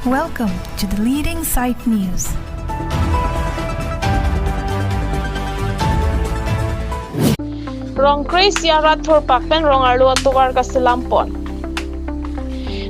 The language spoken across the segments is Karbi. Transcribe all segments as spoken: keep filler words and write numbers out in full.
Welcome to the leading site news. Rong kre-isi arat thurpak pen rong arlo atovar kaselam pon.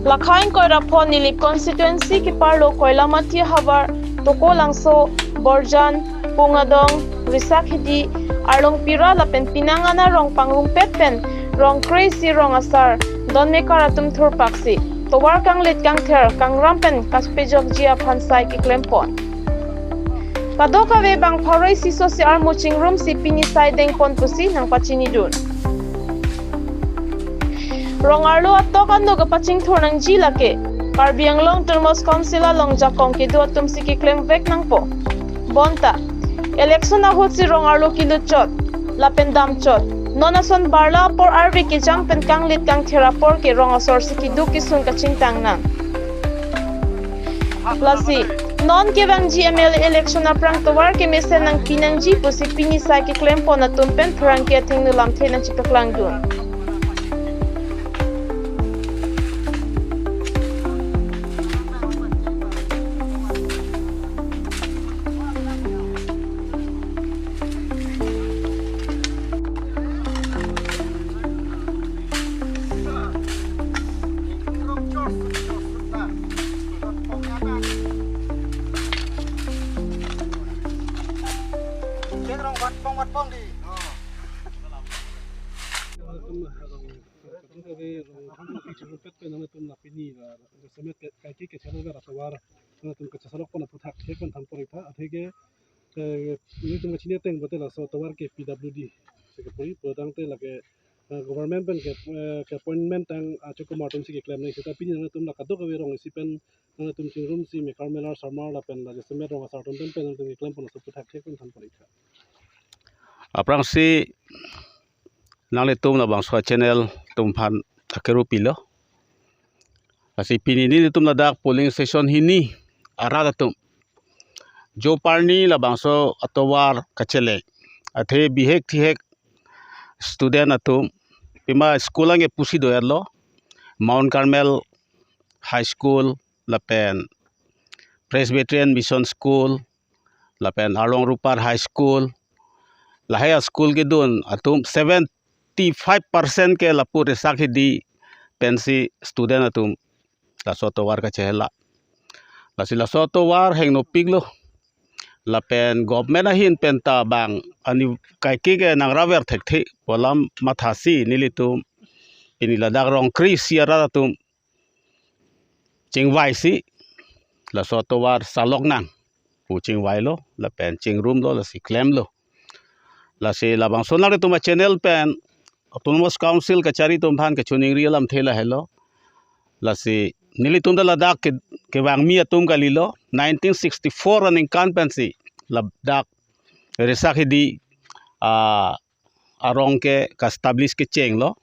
Lakha ingkoi ra pho Nilip constituency keparlo Koilamati havar Tokolangso, Borjan, Pungadong, Risakhidi, Arlongpira lapen Pinang ana rong pangrumpet pen rong kre-isi rong asar don mekar atum thurpaksi tovar kanglit kangther kangram pen kapejokji aphan sai keklem pon. Kadokave bang pharo-isi sosi armu chingrumsi pini sai deng pon pusi nangpachinidun. Rong arlo atok ano kapachingthur nangji lake Karbi Anglong Autonomous Council along jakong kedo atumsi keklem vek nangpo. Bonta election ahutsi rong arlo kelut chot lapen dam chot. Non ason barla apor arve kejang pen kanglit kangther apor ke rong asorsi keduk kesung kachingtang nang. Lasi non kevangji M L A election aphrang tovar kemesen nangpi nangji pusi pini sai keklem pon atum pen pherangke athengno lamthe nangchipaklangdun. Pini la jasemet ke kaike ke channel ga atovar nangtum kachesalok pon aphuthak thek pen than pon-ik tha. Atheke, eh, nelitum kachini ateng pulote laso atovar ke P W D si kepu-i pulotangte lake, eh, government pen ke, eh, ke appointment tang Akshay Kumar atumsi keklem nang seta pini nangtum la kadokave rong isi pen nangtum chingrumsi mekar melar sarmar lapen la jasemet rong asar atum pen pen nangtum keklem pon laso aphuthak thek pen than pon-ik tha. Aphrangsi nanglitum labangso channel atum aphan akeru pilo. Lasi pini nelitum ladak polling station hini arat atum jo parni labangso atovar kachelek. Athe bihek thihek student atum pima school ange pusi do-etlo, Mount Carmel High School lapen Presbyterian Mission School lapen Arlong Rupar High School, lahai a-school kedun atum seventy five percent ke lapu Risakhidi pensi student atum laso atovar kachehela. Lasi laso atovar hengnopiklo. Lapen government ahin penta bang ani kaike ke nangraver thekthe pu alam mathasi nelitum pini ladak rong kre-isi arat atum chingvaisi laso atovar salok nang pu chingvailo lapen chingrumlo lasi klemlo. Lasi labangso nanglitum a-channel pen Autonomous Council kachari atum aphan kachiningri alamthe lahelo. Lasi nelitum ta ladak ke, kevangmi atum kalilo. Nineteen sixty-four aningkan pensi ladak Risakhidi, ah, arong ke ka-establish kechenglo.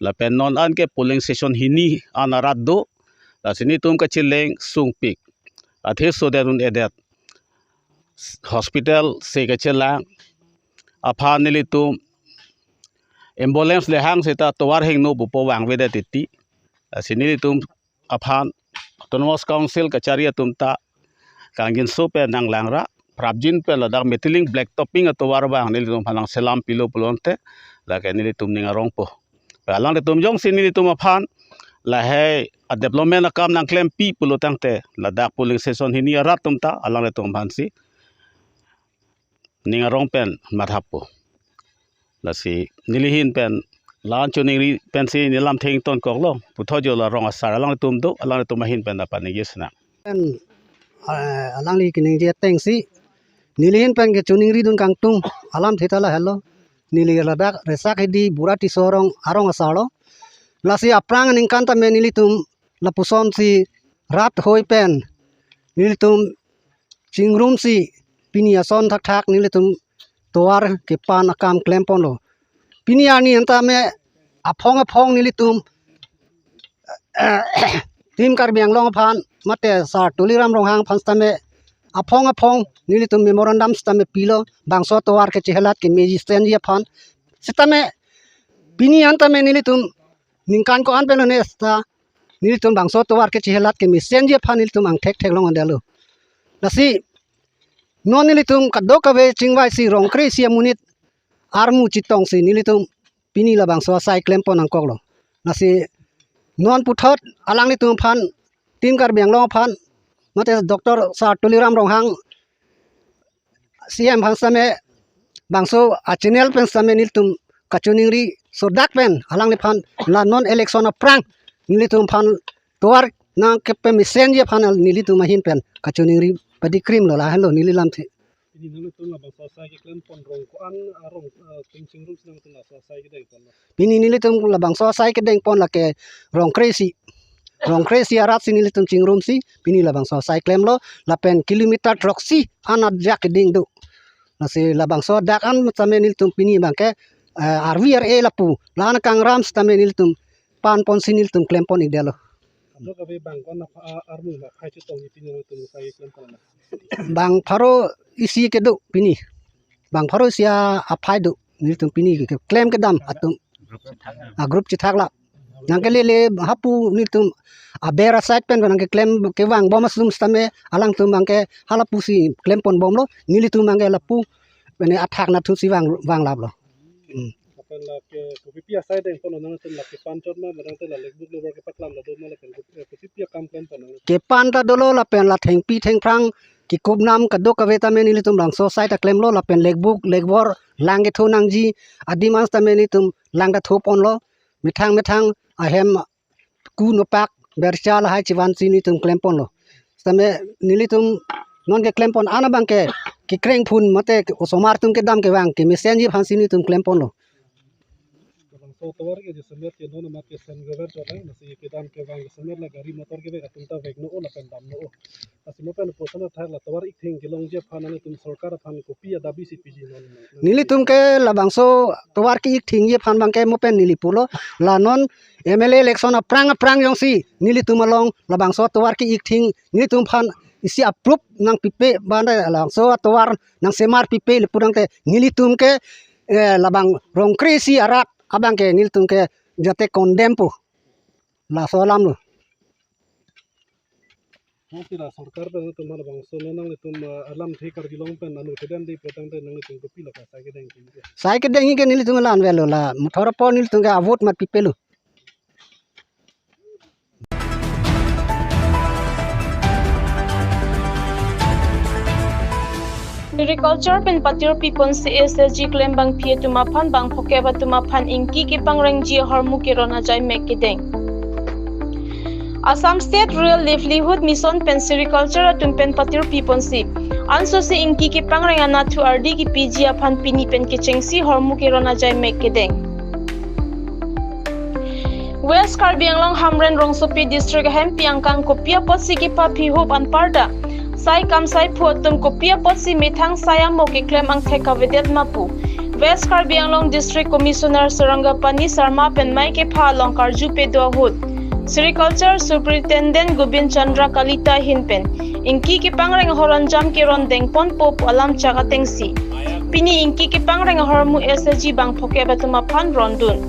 Lapen non an ke polling station hini an arat do. Lasi nelitum kachileng sungpik. Athe sodet un-edet hospital si kachelang aphan nelitum ambulance le hang seta tovar hingno pupo vangvedet titi. Lasi nelitum aphan Autonomous Council kachari atum ta kangjinso pen nanglangra, prapjin pen ladak metiling black topping atovar abang nelitum aphan nangselam pilo pulote lake nelitum ning arongpo. Alangtum jongsi nelitum aphan lahai a-development akam nangklempi pulotangte ladak polling station hini arat atum ta alangtum aphansi ning arong pen mathapo. Lasi neli ahin pen la-an chiningri pensi neli lamthe ingtonkoklo. Puthot jo la rong asar alangtum do, alangtum ahin pen ta paningje sinang. Pen, eh, alangli kaningje atengsi neli ahin pen kachiningridun kangtung alamthe ta lahelo. Neli ladak Risakhidi Bura Tisso arong, arong asarlo. Lasi aphrang aningkan tame nelitum lapusonsi rat hoi pen nelitum chingrumsi pini ason thakthak nelitum tovar kepan akam klemponlo. Pini arni an tame aphong aphong nelitum Team Karbi Anglong aphan mate Sar Tuliram Ronghang aphan sitame aphong aphong nelitum memorandum sitame pilo, bangso tovar kechehelat kemeji stand ji aphan. Sitame pini an tame nelitum ningkan ko-an pen lone sita nelitum bangso atovar ke chehelat kemesenji aphan nelitum angthek theklong un-edetlo. Lasi non nelitum kadokave chingvaisi Rongkre isi amonit armu chetongsi nelitum pini labangso asai klempon nangkoklo. Lasi non puthot alanglitum aphan, Team Karbi Anglong aphan, mate Doctor Sir Tuliram Ronghang, C M aphan sitame, bangso a-channel pen sitame nelitum kachiningri sodak pen alangliphan la non election aphrang nelitum aphan tovar nangkepemesenji aphan nelitum ahin pen kachiningri padikrimlo, lahenlo neli lamthe. Pini nanglitum labangso asai keklempon rong ko-an arong, eh, tum chingrumsi nangtum laso asai kedengponlo? Pini nelitum labangso asai kedengpon lake Rongkre isi, Rongkre isi aratsi nelitum chingrumsi pini labangso asai klemlo, lapen kilometer throksi an adak keding do. Lasi labangso adak an sitame nelitum pini abangke, eh, R V R A lapu la-an kangram sitame nelitum panponsi nelitum klempon-ikdetlo. Kadokave bang ko-an apha-, a-, armu ma aphai chetongji pini nangtum asai klempon na? Bang pharo isi kedo pini. Bang pharo isi a-, aphai do. Nelitum pini ke, keklem kedam atum. A-group chethak la. Nangkelele hapu nelitum aber a-side pen nangkeklem kevangbom asum sitame alangtum abangke halapusi klemponbomlo. Nelitum abangke lapu pene athak nathusi vang, vanglaplo. Hmm. Lapen lake kopipi asai dengponlo, nangtum lake pan chot ma, manang te la lekbuk lebar kepaklam la do ma, lapen kop-, eh, kopipi akam klemponlo? Kepan ta dolo, lapen la thengpi thengphrang kekup nam kadokave tame nelitum labangso asai ta klemlo, lapen lekbuk lekbor lang ketho nangji adim an sitame nelitum lang ta thoponlo, methang methang ahem ku nopak bercha lahai chevansi nelitum klemponlo. Sitame nelitum non keklempon an abangke kekrengphun mate osomar atum kedam kevang kemesenji aphansi nelitum klemponlo. Labangso atovar ke jasemet ke non amat ke Saint Xavier chot, eh, lasi kedam kevang jasemet la gari motor kevek atum ta vekno-o lapen damno-o. Lasi mo pen puson athak la tovar ikthing kelongji aphan nangtum sorkar aphan kopi adabi si piji non? Nelitum ke labangso tovar ke-ikthingji aphan abangke mo pen neli pulo, la non M L A election aphrang aphrang jongsi nelitum along labangso tovar ke-ikthing nelitum aphan isi approve nangpipe bande labangso atovar nangsemarpipe le pudangte nelitum ke, eh, labang Rongkre isi arat abangke nelitum ke jate condemn po. Laso alamlo. Nangsi la sorkar pen nangtum labangso non nanglitum, eh, alamthe Karbi Anglong pen nangtum kedam de pudangte nanglitum kopilo asai kedengji ke? Asai kedengji ke nelitum la-an avelo, la muthor apor nelitum ke a-vote mat pipelo. Sericulture pen patirpiponsi S H G klembangpi atum aphan bang phokep atum aphan ingki kepangrengji ahormu keron ajai mek kedeng. Assam State Rural Livelihood Mission pen sericulture atum pen patirpiponsi ansose ingki kepangreng anatthu ardi kepiji aphan pini pen kechengsi ahormu keron ajai mek kedeng. West Karbi Anglong Hamren Rongsopi District ahempi angkang kopi apotsi kepaphihup anparta sai kam sai phu atum kopi apotsi methang sai amo keklem angthek kavedet ma pu West Karbi Anglong District Commissioner Sarangapani Sharma pen mai kepha along karjupe do ahut Sericulture Superintendent Gobind Chandra Kalita ahin pen ingki kepangreng ahormu ajam keron dengponpo pu alam chak atengsi pini ingki kepangreng ahormu S H G bang phokep atum aphan rondun.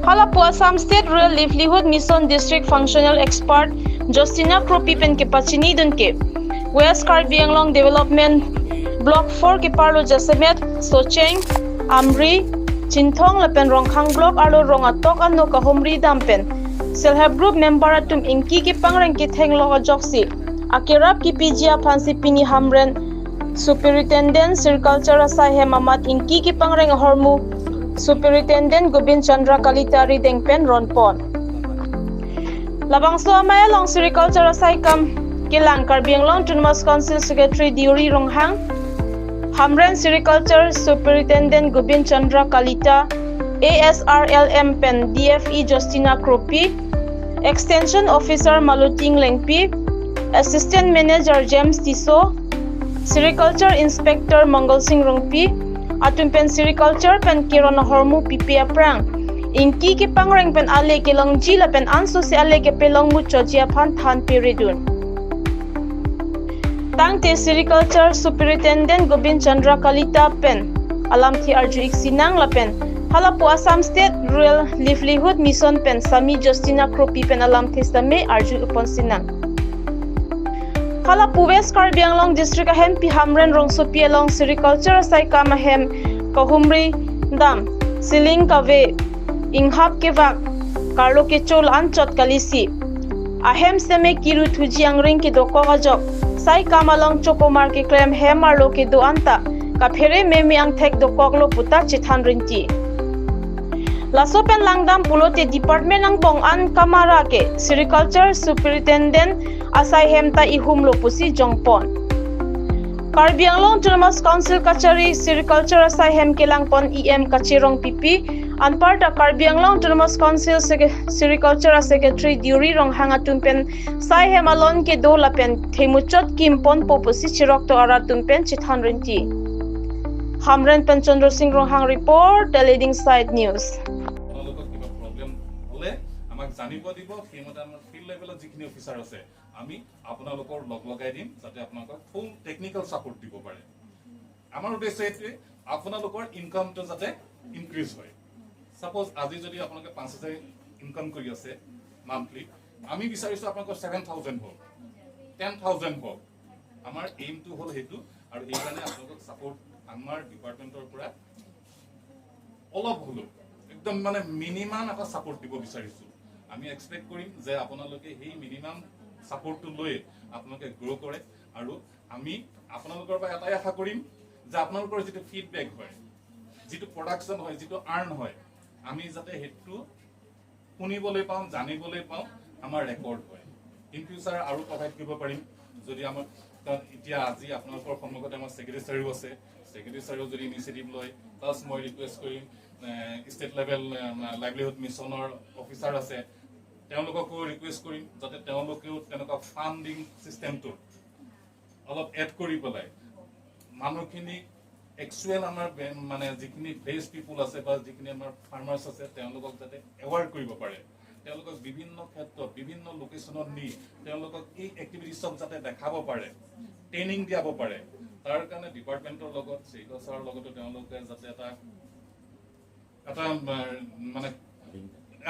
Halapu Assam State Rural Livelihood Mission District Functional Expert Justina Kropi pen kepachinidun ke West Karbi Anglong Development Block four keparlo jasemet Socheng, Amri, Chinthong lapen Rongkhang Block arlo rong atok ano kahumri dam pen Self Help Group member atum ingki kepangreng ketheng lok ajoksi akerap kepiji aphansi pini Hamren Superintendent Sericulture asai hem amat ingki kepangreng ahormu Superintendent Gobind Chandra Kalita arideng pen ronpon. Labangso amei along Sericulture asai kam kelang Karbi Anglong Autonomous Council Secretary Deuri Ronghang, Hamren Sericulture Superintendent Gobind Chandra Kalita, A S R L M pen D F E Justina Kropi, Extension Officer Maluting Lengpi, Assistant Manager James Tisso, Sericulture Inspector Mangal Singh Rongpi atum pen sericulture pen keron ahormu pipe aphrang ingki kepangreng pen ale kelongji lapen ansose ale kepelong muchotji aphan than peridun. Tangte Sericulture Superintendent Gobind Chandra Kalita pen alamthe arju-ik sinang lapen Halapu Assam State Rural Livelihood Mission pen Sami Justina Kropi pen alamthe sitame arju ponsinang. Halapu West Karbi Anglong District ahempi Hamren Rongsopi along sericulture asai kam ahem kahumri dam, siling kave, inghap kevak, karlo kecho la-anchot kalisi. Ahem seme kiru thuji angring kedokok ajok, sai kam along chopomar keklem hem arlo kedo anta kaphere meme angthek dokoklo puta chethan rinti. Laso pen langdam pulote department angbong an kamara ke sericulture superintendent asai hem ta ihumlo pusi jongpon. Karbi Anglong Autonomous Council kachari sericulture asai hem kelangpon E M Kache Rongpipi, anparta Karbi Anglong Autonomous Council Sec-, sericulture secretary Deuri Ronghang atum pen sai hem alon kedo lapen themuchot kimponpo pusi chirokto arat atum pen chethan rinti. Hamren pen Chandra Singh Ronghang report, The Leading Side News. আপোনালোকৰ কিবা প্ৰব্লেম হ'লে আমাক জানিব দিব। সেইমতে আমাৰ ফিল্ড লেভেলত যিখিনি অফিচাৰ আছে, আমি আপোনালোকৰ লগ লগাই দিম, যাতে আপোনালোকক ফুল টেকনিকেল ছাপোৰ্ট দিব পাৰে। আমাৰ উদ্দেশ্য এইটোৱে, আপোনালোকৰ ইনকামটো যাতে ইনক্ৰিজ হয়। ছাপ'জ আজি যদি আপোনালোকে পাঁচ হাজাৰ ইনকাম কৰি আছে মান্থলি, আমি বিচাৰিছোঁ আপোনালোকৰ ছেভেন থাউজেণ্ড হওক, টেন থাউজেণ্ড হওক। আমাৰ এইমটো হ'ল সেইটো, আৰু সেইকাৰণে আপোনালোকক ছাপোৰ্ট আমাৰ ডিপাৰ্টমেণ্টৰ পৰা অলপ হ'লেও, একদম মানে মিনিমাম এটা ছাপোৰ্ট দিব বিচাৰিছোঁ। আমি এক্সপেক্ট কৰিম যে আপোনালোকে সেই মিনিমাম ছাপোৰ্টটো লৈ আপোনালোকে গ্ৰ' কৰে, আৰু আমি আপোনালোকৰ পৰা এটাই আশা কৰিম যে আপোনালোকৰ যিটো ফিডবেক হয়, যিটো প্ৰডাকশ্যন হয়, যিটো আৰ্ণ হয়, আমি যাতে সেইটো শুনিবলৈ পাওঁ, জানিবলৈ পাওঁ, আমাৰ ৰেকৰ্ড হয়। ইন ফিউচাৰ আৰু প্ৰভাইড কৰিব পাৰিম। যদি আমাৰ, কাৰণ এতিয়া আজি আপোনালোকৰ সন্মুখতে আমাৰ ছেক্ৰেটেৰী ছাৰো আছে, ছেক্ৰেটেৰী ছাৰেও যদি ইনিচিয়েটিভ লয়, প্লাছ মই ৰিকুৱেষ্ট কৰিম, ষ্টেট লেভেল লাইভলিহুড মিছনৰ অফিচাৰ আছে, তেওঁলোককো ৰিকুৱেষ্ট কৰিম যাতে তেওঁলোকেও তেনেকুৱা ফাণ্ডিং ছিষ্টেমটো অলপ এড কৰি পেলাই মানুহখিনি, একচুৱেল আমাৰ বে-, মানে যিখিনি বেষ্ট পিপুল আছে বা যিখিনি আমাৰ ফাৰ্মাৰ্ছ আছে, তেওঁলোকক যাতে এৱেৰ কৰিব পাৰে, তেওঁলোকক বিভিন্ন ক্ষেত্ৰত, বিভিন্ন লোকেশ্যনত নি তেওঁলোকক এই এক্টিভিটিছক যাতে দেখাব পাৰে, ট্ৰেইনিং দিয়াব পাৰে, তাৰ কাৰণে ডিপাৰ্টমেণ্টৰ লগত, ছেৰিকালচাৰৰ লগতো তেওঁলোকে যাতে এটা, এটা, আহ, মানে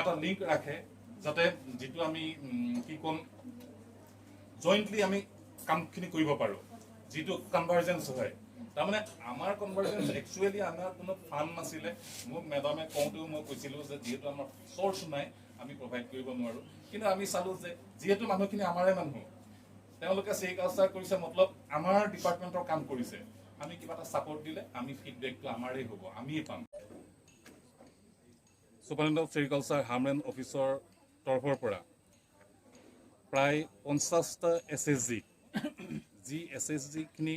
এটা লিংক ৰাখে, যাতে যিটো আমি, উম, কি ক'ম, জইণ্টলি আমি কামখিনি কৰিব পাৰোঁ, যিটো কনভাৰ্জেঞ্চ হয়। তাৰমানে আমাৰ কনভাৰ্জেঞ্চ একচুৱেলি আমাৰ কোনো ফাণ্ড নাছিলে। মোক মেডামে কওঁতেও মই কৈছিলোঁ যে যিহেতু আমাৰ চ'ৰ্চ নাই, আমি প্ৰভাইড কৰিব নোৱাৰোঁ। কিন্তু আমি চালোঁ যে যিহেতু মানুহখিনি আমাৰে মানুহ, তেওঁলোকে ছেৰিকালচাৰ কৰিছে, মতলব আমাৰ ডিপাৰ্টমেণ্টৰ কাম কৰিছে, আমি কিবা এটা ছাপোৰ্ট দিলে আমি ফিডবেকটো আমাৰেই হ'ব, আমিয়ে পাম। ছুপাৰিণ্টেণ্ডেণ্ট অফ ছেৰিকালচাৰ হামৰেণ অফিচৰ তৰফৰ পৰা প্ৰায় পঞ্চাছটা এছ এইচ জি, যি এছ এইচ জিখিনি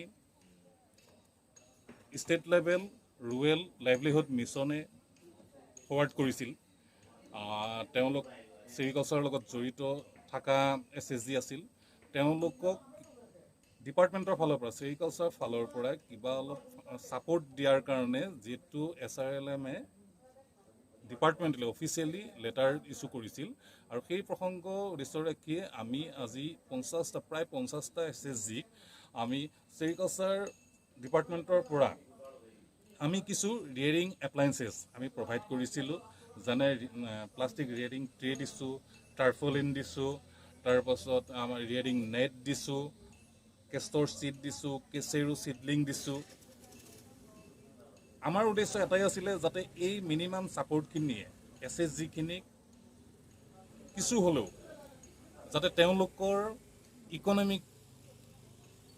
ষ্টেট লেভেল ৰুৰেল লাইভলিহুড মিছনে ফৰৱাৰ্ড কৰিছিল। আহ, তেওঁলোক ছেৰিকালচাৰৰ লগত জড়িত থকা এছ এইচ জি আছিল। তেওঁলোকক ডিপাৰ্টমেণ্টৰ ফালৰ পৰা, ছেৰিকালচাৰ ফালৰ পৰা কিবা অলপ ছাপোৰ্ট দিয়াৰ কাৰণে যিটো এছ আৰ এল এমে ডিপাৰ্টমেণ্টলৈ অফিচিয়েলি লেটাৰ ইছ্যু কৰিছিল। আৰু সেই প্ৰসংগ উদ্দেশ্য ৰাখিয়ে আমি আজি পঞ্চাছটা, প্ৰায় পঞ্চাছটা এছ এইচ জিক আমি ছেৰিকালচাৰ ডিপাৰ্টমেণ্টৰ পৰা আমি কিছু ৰিয়েৰিং এপ্লায়েন্সেছ আমি প্ৰভাইড কৰিছিলোঁ, যেনে, আহ, প্লাষ্টিক ৰিয়েৰিং ট্ৰে দিছোঁ, টাৰ্পলিন দিছোঁ, তাৰপাছত আমাৰ ৰিয়েৰিং নেট দিছোঁ, কেষ্টৰ চিড দিছোঁ, কেচেৰু চিডলিং দিছোঁ। আমাৰ উদ্দেশ্য এটাই আছিলে যাতে এই মিনিমাম ছাপোৰ্টখিনিয়ে এছ এইচ জিখিনিক কিছু হ'লেও যাতে তেওঁলোকৰ ইকনমিক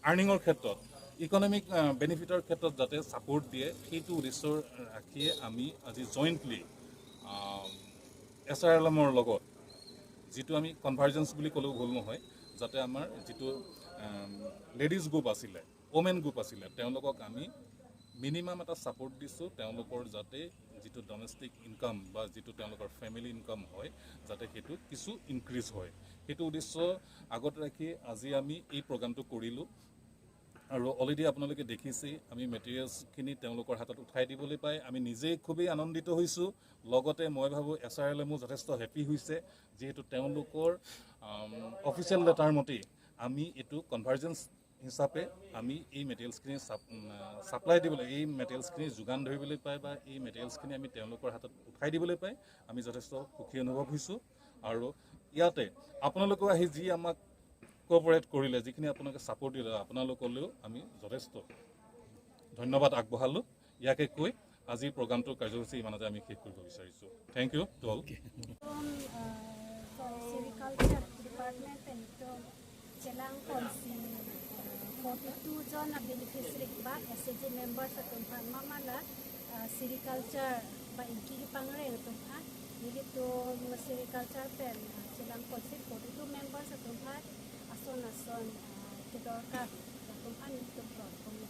আৰ্নিঙৰ ক্ষেত্ৰত, ইকনমিক, আহ, বেনিফিটৰ ক্ষেত্ৰত যাতে ছাপোৰ্ট দিয়ে, সেইটো উদ্দেশ্য ৰাখিয়ে আমি আজি জইণ্টলি এছ আৰ এল এমৰ লগত যিটো আমি কনভাৰ্জেঞ্চ বুলি ক'লেও ভুল নহয়, যাতে আমাৰ যিটো, আম, লেডিজ গ্ৰুপ আছিলে, ওমেন গ্ৰুপ আছিলে, তেওঁলোকক আমি মিনিমাম এটা ছাপোৰ্ট দিছোঁ, তেওঁলোকৰ যাতে যিটো ডমেষ্টিক ইনকাম বা যিটো তেওঁলোকৰ ফেমিলি ইনকাম হয়, যাতে সেইটো কিছু ইনক্ৰিজ হয়। সেইটো উদ্দেশ্য আগত ৰাখি আজি আমি এই প্ৰগ্ৰামটো কৰিলোঁ। আৰু অলৰেডি আপোনালোকে দেখিছেই, আমি মেটেৰিয়েলছখিনি তেওঁলোকৰ হাতত উঠাই দিবলৈ পাই আমি নিজেই খুবেই আনন্দিত হৈছোঁ। লগতে মই ভাবোঁ এছ আৰ এল এমো যথেষ্ট হেপী হৈছে, যিহেতু তেওঁলোকৰ, আম, অফিচিয়েল লেটাৰ মতেই আমি এইটো কনভাৰ্জেঞ্চ হিচাপে আমি এই মেটেৰিয়েলছখিনি ছাপ- উম, ছাপ্লাই দিবলৈ, এই মেটেৰিয়েলছখিনি যোগান ধৰিবলৈ পাই বা এই মেটেৰিয়েলছখিনি আমি তেওঁলোকৰ হাতত উঠাই দিবলৈ পাই আমি যথেষ্ট সুখী অনুভৱ হৈছোঁ। আৰু ইয়াতে আপোনালোকেও আহি যি আমাক কোঅপাৰেট কৰিলে, যিখিনি আপোনালোকে ছাপোৰ্ট দিলে, আপোনালোকলৈও আমি যথেষ্ট ধন্যবাদ আগবঢ়ালোঁ। ইয়াকে কৈ আজিৰ প্ৰগ্ৰামটোৰ কাৰ্যসূচী ইমানতে আমি শেষ কৰিব বিচাৰিছোঁ। Thank you to all. Itum, uh, Sericulture Department pen itum chelangponsi, uh, forty-two jon a beneficiary ba S H G members atum aphan mama la, uh, sericulture ba ingki kepangreng atum aphan nelitum sericulture pen, uh, chelangponsi forty-two members atum aphan ason ason, uh, kedorkar atum aphan itum ronponlo.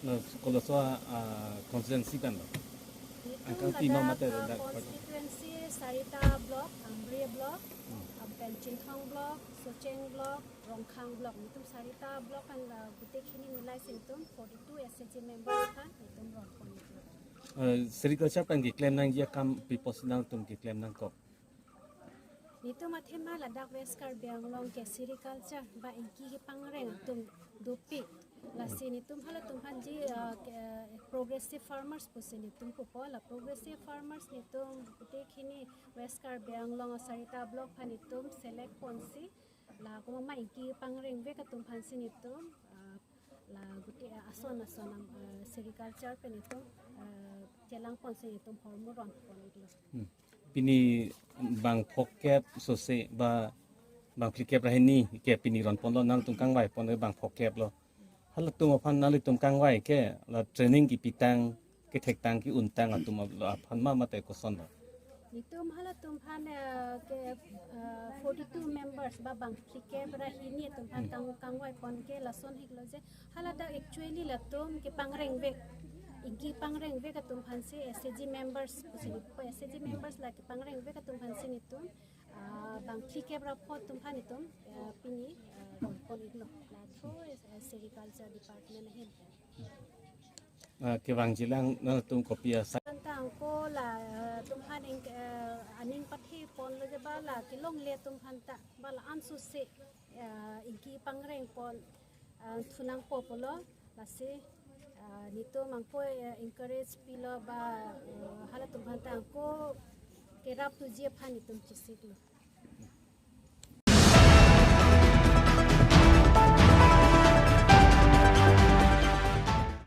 Na, kolaso, ah, constituency pen lo? Itum angkang pi ma ladak, mate ah, dak constituency sarita block, Amri block, hmm, ah, pen Chinthong block, Socheng block, Rongkhang block. Itum sarita block an la gute khini milai si itum forty-two S H G members aphan itum ronpon itum. Eh, sericulture pen keklem nangji akam pi apotsi nangtum keklem nangkok? Nelitum athema ladak West Karbi Anglong ke sericulture ba ingki kepangreng atum dopik. Lasi nelitum halatum aphanji, ah, ke, progressive farmers pusi nelitum pupo, la progressive farmers nelitum gute khini West Karbi Anglong sarita block aphan nelitum select ponsi la komat ma ingki kepangrengvek atum aphansi nelitum, ah, la gute, ah, ason ason, ah, sericulture pen nelitum, ah, chelangponsi nelitum hormu ronpon iklo. Hmm. Pini bang phokep sose ba bang phlikep ra hini ke pini ronponlo, nangtum kangvaipon ke bang phokep lo. Halatum aphan nanglitum kangvai ke la training kipitang, kethektang, ke-untang atum aphan ma mate koson lo? Nelitum halatum aphan, eh, ke, eh, forty-two members ba bang phlikep ra hini atum aphan kang, kangvaipon ke lason hiklo je, haladak actually latum kepangrengvek, ingki pangrengvek atum aphansi S H G members pusi, S H G members la kepangrengvek atum aphansi nelitum, ah, bang phlikep ra pho atum aphan itum, ah, pini, ah, ronpon iklo. La through, eh, sericulture department ahin. Ah, kevangjilang nangtum kopi asai? Aphanta angko la, ah, atum aphan ing, ah, aning patheponlo je ba la kelongle atum aphanta ba la-an sose, ah, ingki pangrengpon, ah, thunangpo pulo. Lasi, ah, nelitum angko, eh, encourage pilo ba, eh, halatum aphanta angko kerap thuji aphan nelitum chesiklo.